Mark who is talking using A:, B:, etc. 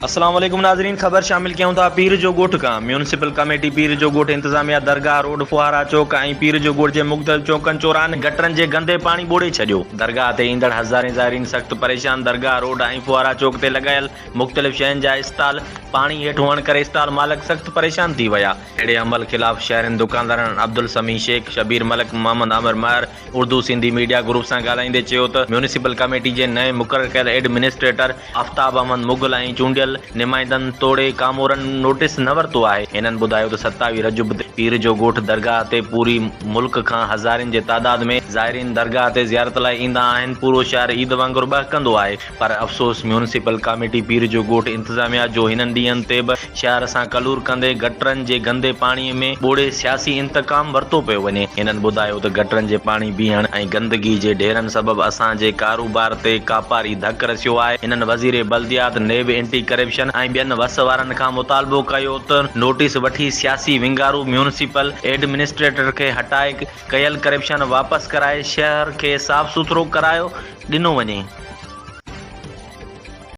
A: السلام عليڪم ناظرين خبر شامل ڪيون ٿا پير جو ڳوٺ کان ميونسپل ڪميٽي پير جو ڳوٺ انتظاميا درگاهه روڊ ڦوهارا چوڪ ۽ پير جو ڳوٺ جي مختلف چوڪن چوراهن گٽرن جي گندي پاڻي ٻوڙي ڇڏيو درگاهه تي ايندڙ هزارين زائرين سخت پريشان درگاهه روڊ ۽ ڦوهارا چوڪ تي لڳايل مختلف شين جا اسٽال پاڻي هيٺ هئڻ ڪري اسٽال مالڪ سخت پريشان ٿي ويا اهڙي عمل خلاف شهرين دڪاندارن عبدالسميع شيخ شبير ملڪ محمد عامر مهر اردو سنڌي ميڊيا گروپ سان ڳالهائيندي چيو ته ميونسپل ڪميٽي جي نئين مقرر ڪيل ايڊمنسٽريٽر آفتاب احمد مغل ۽ چونڊيل نمائندن توڙي ڪامورن نوٽيس نه ورتو آهي. هنن ٻڌايو ته 27 رجب تي پير جو ڳوٺ درگاهه تي پوري ملڪ کان هزارين جي تعداد ۾ زائرين درگاهه تي زيارت لاء ايندا آهن پورو شهر عيد وانگر ٻهڪندو آهي پر افسوس ميونسپل ڪاميٽي پير جو ڳوٺ انتظاميا جو هنن ڏينهن تي به شهر سان ڪلور ڪندي گٽرن جي گندي پاڻي ۾ ٻوڙي سياسي انتقام ورتو پيو وڃي. هنن ٻڌايو ته گٽرن جي پاڻي بيهڻ ۽ گندگي جي ڍيرن سبب اسان جي ڪاروبار تي ڪاپاري ڌڪ رسيو آهي. هنن وزير بلديات، نيب اينٽي ڪرپشن ۽ ٻين وس وارن کان مطالبو ڪيو ته نوٽيس وٺي سياسي ونگارو ميونسپل ايڊمنسٽريٽر کي هٽائي ڪيل ڪرپشن واپس ڪرائي شهر کي صاف سٿرو ڪرايو ڏنو وڃي.